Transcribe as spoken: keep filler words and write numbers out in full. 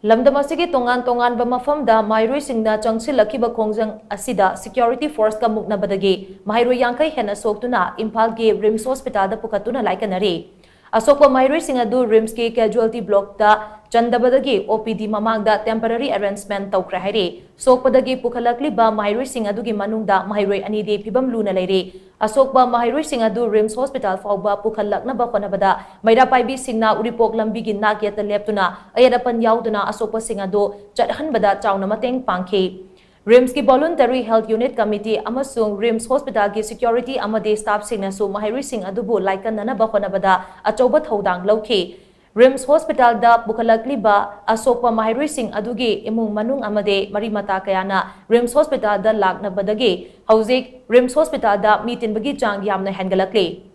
ꯂꯝꯗꯝ ꯑꯁꯤꯒꯤ ꯇꯣꯉꯥꯟ ꯇꯣꯉꯥꯟꯕ ꯃꯐꯝꯗ ꯃꯍꯩꯔꯣꯏꯁꯤꯡꯅ ꯆꯪꯁꯤꯜꯂꯛꯈꯤꯕ ꯈꯣꯡꯖꯪ ꯑꯁꯤꯗ security forceꯀ ꯃꯨꯛꯅꯕꯗꯒꯤ ꯃꯍꯩꯔꯣꯏ ꯌꯥꯡꯈꯩ ꯍꯦꯟꯅ ꯁꯣꯛꯇꯨꯅ ꯏꯝꯐꯥꯜꯒꯤ RIMS hospitalꯗ ꯄꯨꯈꯠꯇꯨꯅ ꯂꯥꯏꯀꯠꯅꯔꯤ꯫ ꯑꯁꯣꯛꯄ ꯃꯍꯩꯔꯣꯏꯁꯤꯡ ꯑꯗꯨ RIMSꯀꯤ casualty blockꯇ ꯆꯟꯗꯕꯗꯒꯤ OPD ꯃꯃꯥꯡꯗ temporary arrangement ꯇꯧꯈ꯭ꯔꯦ ꯍꯥꯏꯔꯤ꯫ ꯁꯣꯛꯄꯗꯒꯤ ꯄꯨꯈꯠꯂꯛꯂꯤꯕ ꯃꯍꯩꯔꯣꯏꯁꯤꯡ ꯑꯗꯨꯒꯤ ꯃꯅꯨꯡꯗ ꯃꯍꯩꯔꯣꯏ ꯑꯅꯤꯗꯤ ꯐꯤꯕꯝ ꯂꯨꯅ ꯂꯩꯔꯤ꯫ ꯑꯁꯣꯛꯄ ꯃꯍꯩꯔꯣꯏꯁꯤꯡ ꯑꯗꯨ RIMS hospital ꯐꯥꯎꯕ ꯄꯨꯈꯠꯂꯛꯅꯕ ꯍꯣꯠꯅꯕꯗ ꯃꯩꯔꯥ ꯄꯥꯏꯕꯤꯁꯤꯡꯅ ꯎꯔꯤꯄꯣꯛ ꯂꯝꯕꯤꯒꯤ ꯅꯥꯛ ꯌꯦꯠꯇ ꯂꯦꯞꯇꯨꯅ ꯑꯌꯦꯠ ꯑꯄꯟ ꯌꯥꯎꯗꯅ ꯑꯁꯣꯛꯄꯁꯤꯡ ꯑꯗꯨ ꯆꯠꯍꯟꯕꯗ ꯆꯥꯎꯅ ꯃꯇꯦꯡ ꯄꯥꯡꯈꯤ꯫ RIMSꯀꯤ Voluntary Health Unit Committee ꯑꯃꯁꯨꯡ RIMS hospitalꯒꯤ security ꯑꯃꯗꯤ staffꯁꯤꯡꯅꯁꯨ ꯃꯍꯩꯔꯣꯏꯁꯤꯡ ꯑꯗꯨꯕꯨ ꯂꯥꯏꯀꯠꯅꯅꯕ ꯍꯣꯠꯅꯕꯗ ꯑꯆꯧꯕ ꯊꯧꯗꯥꯡ ꯂꯧꯈꯤ꯫ RIMS hospitalꯗ ꯄꯨꯈꯠꯂꯛꯂꯤꯕ ꯑꯁꯣꯛꯄ ꯃꯍꯩꯔꯣꯏꯁꯤꯡ ꯑꯗꯨꯒꯤ ꯏꯃꯨꯡ ꯃꯅꯨꯡ ꯑꯃꯗꯤ ꯃꯔꯤ ꯃꯇꯥ ꯀꯌꯥꯅ RIMS hospitalꯗ ꯂꯥꯛꯅꯕꯗꯒꯤ ꯍꯧꯖꯤꯛ RIMS hospitalꯗ ꯃꯤ ꯇꯤꯟꯕꯒꯤ ꯆꯥꯡ ꯌꯥꯝꯅ ꯍꯦꯟꯒꯠꯂꯛꯂꯤ꯫